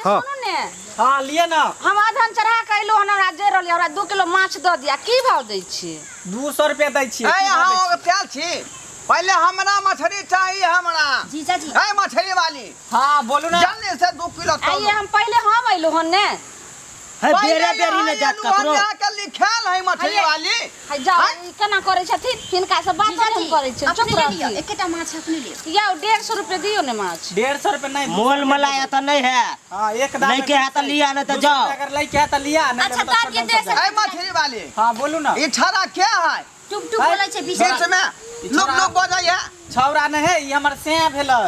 हाँ। सुनू ने। हाँ, लिए ना। हम अधन चढ़ा के अयलहुँ हन, हमरा जे रहल हमरा 2 किलो माछ दऽ दिअ। की भाव दै छियै? 200 रुपया दै छियै। ए, की भाव दै अहाँ तेल छी। पहिले हमरा मछली चाही हमरा। जीजाजी। ए मछली वाली। छियै? हाँ, बोलू ना। जल्दी से 2 किलो आइए। तौलो। हम पहिले हम अयलहुँ हन ने। है। पहिले बेरे बेरी यहाँ नहि जायत एलहुँ हन, ककरो। यहाँ के लिखायल है मछली आइए। वाली। है जाओ। आँय? ई केना करै छथिन? हिनका से बात नहि हम करै छियै, चुप अपने ले लिअ। रहथिन। एकेटा माछ अपने लिअ। यौ, 150 रुपये दियौ ने माछ। 150 रुपया नहीं, 200 मोल रुपया मलाई देबै। एतऽ नहि है। हाँ, एक दाम लैके है तऽ लिअ, नहि तऽ 200 जाओ। रुपया अगर लैके है तऽ लिया, नहीं अच्छा, लेबै तऽ तऽ छोड़ दिअ देब सब 150। जाए। ए मछली वाली। हाँ, बोलू ना। ई छड़ा के है? टुप टुप है? बोलै छै बीच बीच में ई लुक छौड़ा- लुक बजै है। छौड़ा नहीं है, ई हमर सैं भेलै।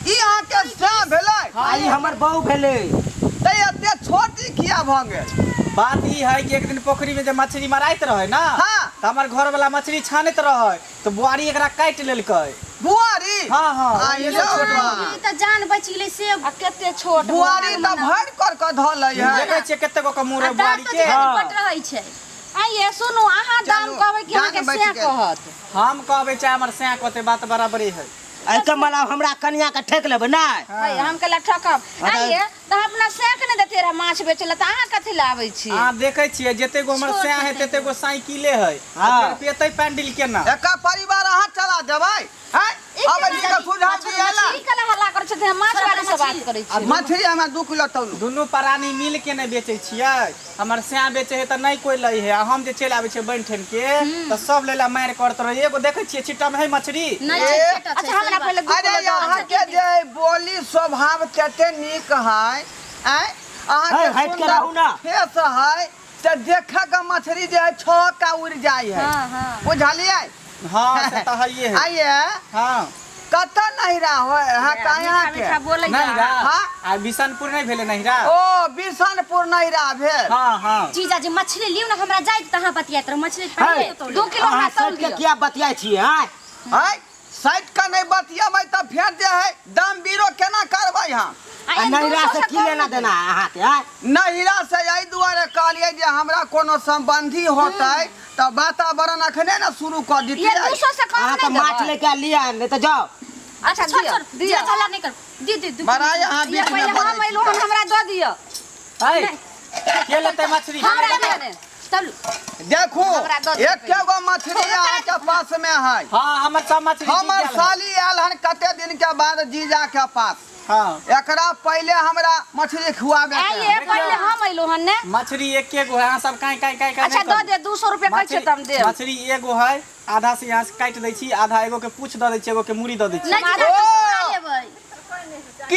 ई अहाँ के सैं भेलै? आ ई हमर बहू भेलै। तऽ एते छोट ई किया भऽ गेल? बात ई है कि एक दिन पोखरी में जब मछली मराइत रहे ना, तऽ हमर घर वाला मछली छानैत रहे, तऽ बुआरी एकरा काटि लेलकै। बुआरी? हाँ। आ ये यौ छोट बा। ई तऽ जान बचि गेलै से। आ कते छोट। बुआरी तऽ भरि कर के धऽ लै है। देखै छियै कते गो के मुँह आ रहे दाँत बुआरी तऽ के। जीजाजी बड रहै छै। आइए सुनू, अहाँ दाम चलू, कहबै कि जान अहाँके बचि सएह गेल। कहत? हम कहबै चाहे हमर सैं कहतै, बात बराबरे है। एहिके मतलब हमरा कनिया के ठेक लेबै नहि? है, हम कहला ठकब? आइए तऽ अपना सएह के नहि देते रहे माछ बेचै लए, तऽ अहाँ कथी लए आबै छी? अहाँ देखै छियै, जते गो हमर सैं है तते गो साइकिले है। हाँ। फेर पेतै पैंडिल केना? एकर परिवार अहाँ चला देबै हैं? अब एहि के सुझाव दिएला। मछली कला हल्ला करै छथिन? हम माछ वाली से बात करै छी। मछली हमरा 2 किलो तौलू। दुनू प्राणी मिल के नहि बेचै छियै। हमर सैं बेचै है तऽ नहि कोइ लै है, आ हम जे चलि आबै छियै बनि ठनि के तऽ सब लै ला मारि करत रहै। एगो देखै छियै छिट्टा मे है मछली? नहि छै, ए, छोटा छै। अच्छा, हमरा सही बात। पहिले दू अरे किलो दऽ। अहाँके जे बोली स्वभाव कते नीक है। आँय, अहाँके है, हटि के रहू ना। फेस है से देखे के मछली जे है छक्का उड़ जाइ है। हाँ हाँ बुझलियै? हाँ, से तऽ हइए है। आइए। हाँ। कतऽ नहिरा हो है मीठा यहाँ के? मीठा बोलै। नहिरा। हाँ। आ बिशनपुर नहि भेलै नहिरा? ओ बिशनपुर नहिरा भेल। हाँ। जीजाजी, मछली लियौ ने, हमरा जाइत तऽ अहाँ बतियाइत रहू। मछली पहिले तौलू। 2 किलो हमरा अहाँ तौल सटि के दिअ। किया बतियाइ छियै, आँय? है साइड के नहि बतियेबै तऽ फेर जे है दाम बीरो केना करबै हम? आ आ एक नैहरा 200 से से की कम लेना नहि। देना है अहाँके, आँय? नहिरा से एहि दुआरे कहलियै जे हमरा कोनो संबंधी होतै तऽ वातावरण अखने ने शुरू कऽ ये दितियै। 200 से कम अहाँ तऽ नहि माछ देबै। लेके लिअ, नहि तऽ जाउ। अच्छा, छोड़ दिअ। छोड़। दिअ। जीजा, हल्ला नहि कर। दी दी दू। बड़ा यहाँ ये बीच में पहिले हम बजै छी। अयलहुँ हन, हमरा दऽ दिअ। है, के लेतै मछली? हमरा दिअ ने। तौलू। देखू, हमरा दऽ दिअ। एके गो मछली अहाँके पास में है? हाँ, हमर सब मछली हमर जीत गेल है। साली आयल हन कते दिन के बाद जीजा के पास। एकरा पहिले हमरा मछली खुआबे के आइए है। पहिले हम अयलहुँ हन ने। मछली एके गो है, अहाँ सब काई काई काई काई अच्छा, नहि दऽ करू। दिअ। 200 रुपया कहै छियै तऽ हम देब। मछली एगो है, आधा से यहाँ से काटि दै छी, आधा एगो के पूछ दऽ दै छी, एगो के मूड़ी दऽ दै छी। नहि जीजाजी, ओ! हम लेबै। की